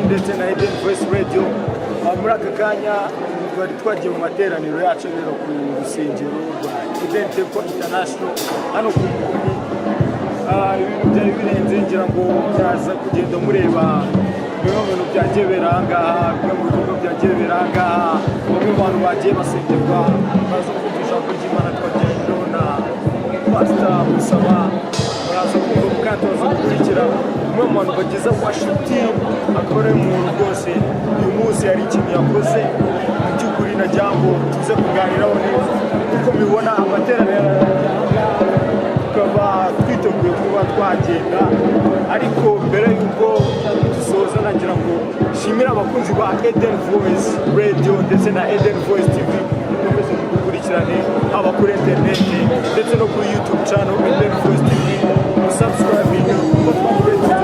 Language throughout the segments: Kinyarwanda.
Ndetse na Eden Voice Radio. Muri aka kanya twari twagiye mu materaniro yacu abera ku rusengero rwa Eden Temple International hano ku Mukoni. Ibintu byari birenze, ngira ngo byaza kugenda mureba bimwe mu bintu byagiye bibera aha ngaha, bimwe mu bikorwa byagiye bibera aha ngaha, bamwe mu bantu bagiye basengerwa, baza kumva ijambo ry'Imana. Twagiye na Pasita Musaba, muraza kumva mukatoza gukurikira umwe mu bantu bagize worship team, akaba ari umuntu rwose uyu munsi hari ikintu yakoze mu by'ukuri nagira ngo tuze kuganiraho neza. Nk'uko mubibona, amateraniro ararangiye aha ngaha, tukaba twiteguye kuba twagenda, ariko mbere y'uko dusoza nagira ngo nshimire abakunzi ba Eden Voice Radio ndetse na Eden Voice TV. Mukomeze mudukurikirane haba kuri interineti ndetse no kuri YouTube channel Eden Voice TV, musubscribing kuko twamurenze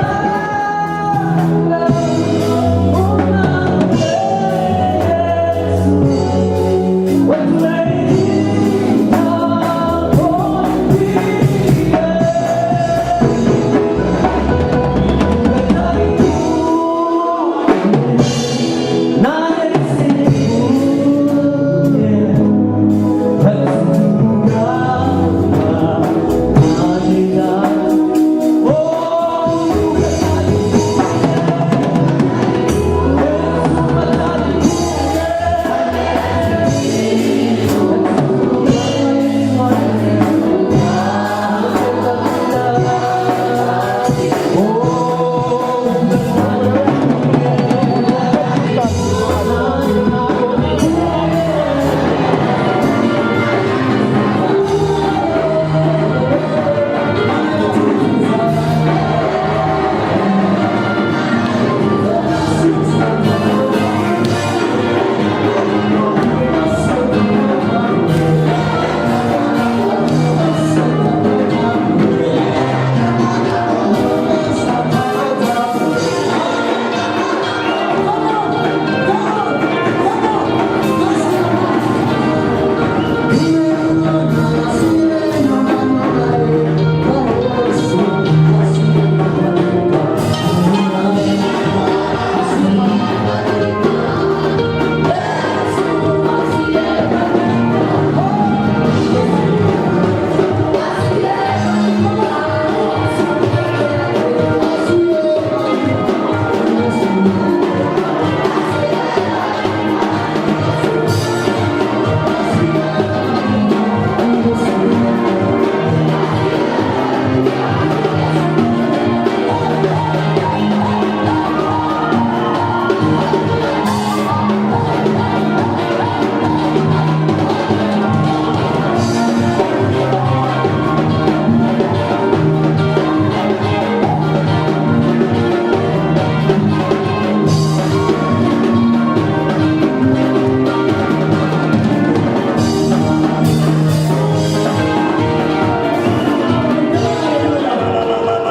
video.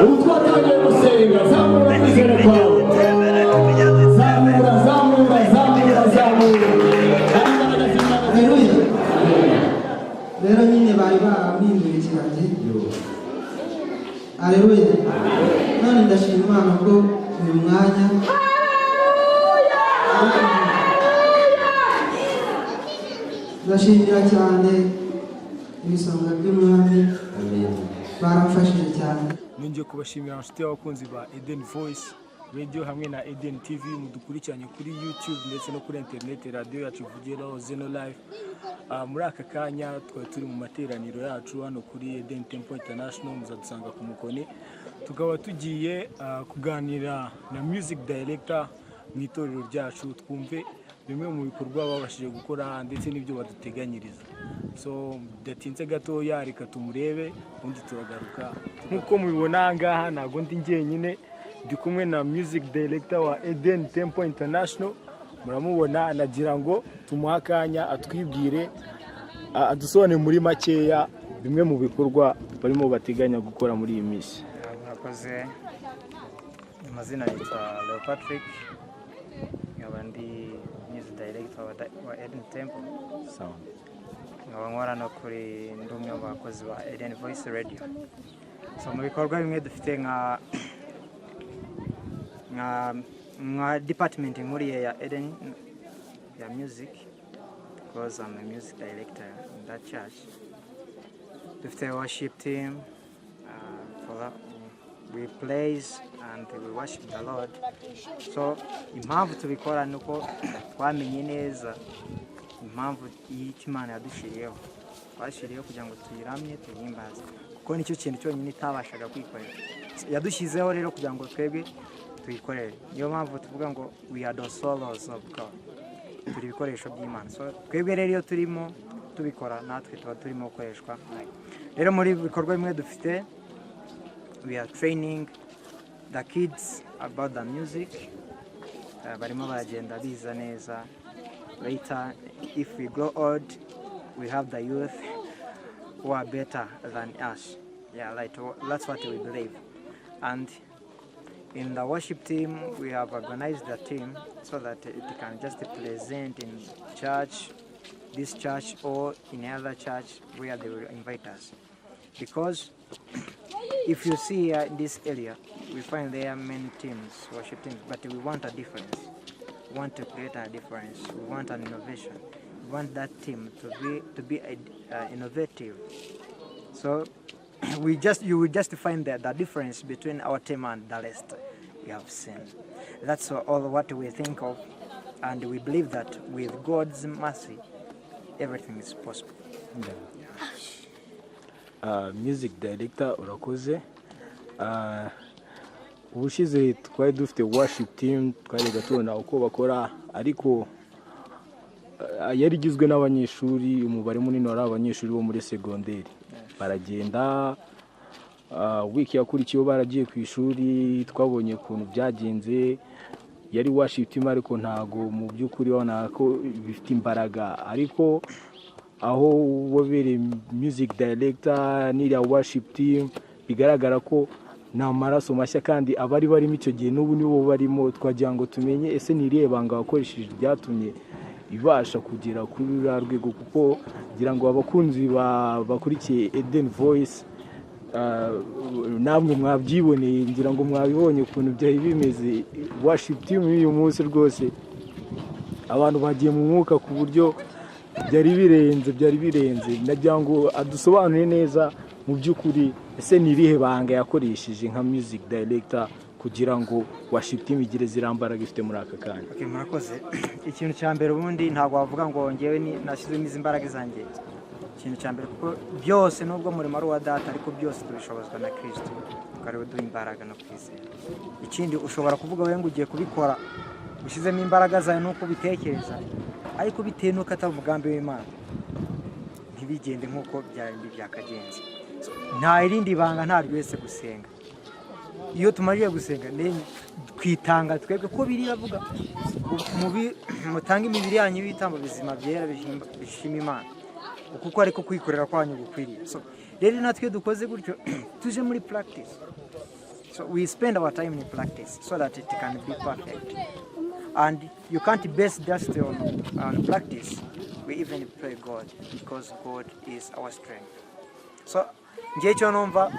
Ubu twatangiye gusenga. Zamura kwizera kwawe, zamura, zamura, zamura, zamura. Hari imbaraga z'Imana. Haleluya! Rero nyine bari barampinduye ikiragi. Haleluya! None ndashima Imana ko uyu mwanya ndashimira cyane ibisonga by'umwami, baramfashije cyane. Nongeye kubashimira, inshuti y'abakunzi ba Eden Voice Radio hamwe na Eden TV mudukurikiranye kuri YouTube ndetse no kuri internet, radio yacu ivugiraho Zeno Live. Muri aka kanya twari turi mu materaniro yacu hano kuri Eden Temple International, muzadusanga ku Mukoni. Tukaba tugiye kuganira na music director mu itorero ryacu, twumve bimwe mu bikorwa babashije gukora ndetse n'ibyo baduteganyiriza. So bidatinze gatoya, reka tumurebe, ubundi turagaruka. Nk'uko mubibona aha ngaha, ntabwo ndi njyenyine, ndi kumwe na music director wa Eden Temple International. Muramubona, nagira ngo tumuhe akanya atwibwire, adusobanure muri makeya bimwe mu bikorwa barimo bateganya gukora muri iyi minsi. Murakoze. Amazina yitwa Leo Patrick, nkaba ndi music director wa Eden Temple. Sawa. Nkaba nkora no kuri, ndi umwe mu bakozi ba Eden Voice Radio. So mu bikorwa bimwe dufite nka Nka department nkuriye ya Eden ya music, because I'm a music director in that church, dufite worship team. For that, we praise and we worship the Lord. So impamvu tubikora ni uko twamenye neza impamvu y'icyo Imana yadushiriyeho. Twashyiriyeho kugira ngo tuyiramye, tuyihimbaze, kuko nicyo kintu cyonyine itabashaga kwikorera. Yadushyizeho rero kugira ngo twebwe tuyikorere. Niyo mpamvu tuvuga ngo we are the souls of God, turi ibikoresho by'Imana. So twebwe rero iyo turimo tubikora, natwe tuba turimo gukoreshwa nayo. Rero muri bikorwa bimwe dufite, we are training the kids about the music. Barimo baragenda biza neza. Later, if we grow old, we have the youth who are better than us. Yeah, like, that's what we believe. And in the worship team, we have organized the team so that it can just present in church, this church or in other church where they will invite us, because if you see here in this area, we find there are many teams, worship teams, but we want a difference. We want to create a difference. We want an innovation. We want that team to be innovative. So we just you will just find the difference between our team and the rest we have seen. That's all what we think of, and we believe that with God's mercy, everything is possible. Music director, urakoze. Ubushize twari dufite worship team, twajyaga tubona uko bakora, ariko yari igizwe n'abanyeshuri, umubare munini wari abanyeshuri bo muri segonderi. Baragenda, wiki yakurikiyeho baragiye ku ishuri, twabonye ukuntu byagenze. Yari worship team, ariko ntago mu by'ukuri wabonaga ko bifite imbaraga. Ariko aho wabereye music director n'iriya worship team, bigaragara ko ni amaraso mashya, kandi abari barimo icyo gihe n'ubu nibo barimo. Twagira ngo tumenye, ese ni irihe banga wakoresheje ryatumye ibasha kugera kuri ruriya rwego? Kuko ngira ngo abakunzi bakurikiye Eden Voice, namwe mwabyiboneye, ngira ngo mwabibonye ukuntu byari bimeze. Worship team y'uyu munsi rwose, abantu bagiye mu mwuka ku buryo byari birenze, byari birenze. Nagira ngo adusobanurire neza mu by'ukuri, ese ni irihe banga yakoresheje nka music director kugira ngo worship team igire ziriya mbaraga ifite muri aka kanya? Okay, murakoze. Ikintu cya mbere, ubundi ntabwo wavuga ngo ngewe nashyizemo izi mbaraga zanjye. Ikintu cya mbere, kuko byose, nubwo umurimo ari uwa Data, ariko byose tubishobozwa na Kirisito, kuko ariwe uduha imbaraga no kwizera. Ikindi, ushobora kuvuga wowe ngo ugiye kubikora ushyizemo imbaraga zawe n'uko ubitekereza, ariko bitewe n'uko atari umugambi w'Imana, ntibigende nk'uko byari byakagenze. So, nta irindi banga, nta wese gusenga. Iyo tumarije gusenga, then twitanga twebwe, ko biri bavuga mutange imibiri yanyu y'ibitambo bizima, byera, bishima Imana, kuko ariko kwikorera kwanyu gukwiriye. So rero natwe iyo dukoze gutyo, tuje muri practice. So we spend our time in practice so that it can be perfect. And you can't base just on practice. We even pray God, because God is our strength. So ngewe icyo numva,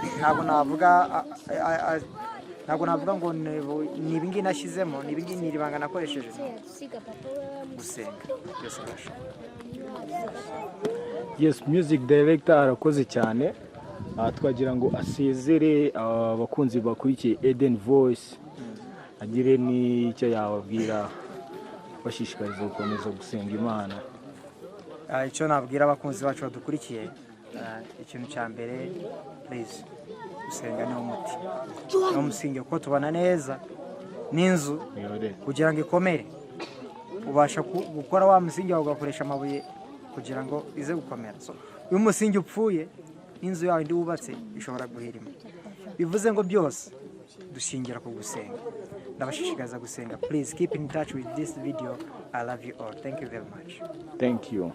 ntabwo navuga ngo ni ibingibi nashyizemo, ni ibingibi, ni iri banga nakoresheje. Gusenga byose birashoboka. Yes, music director arakoze cyane. Twagira ngo asezere abakunzi bakurikiye Eden Voice, agire n'icyo yababwira bashishikariza gukomeza gusenga Imana. Icyo nabwira abakunzi bacu badukurikiye, ikintu cya mbere, please, gusenga niwo muti, niwo musingi, kuko tubona neza n'inzu kugira ngo ikomere, ubasha gukora wa musingi wawe, ugakoresha amabuye kugira ngo ize gukomera. So iyo umusingi upfuye, n'inzu yawe indi wubatse ishobora guhirima. Bivuze ngo byose dushingira ku gusenga. Ndabashishikariza gusenga. Please keep in touch with this video. I love you all. Thank you very much. Thank you.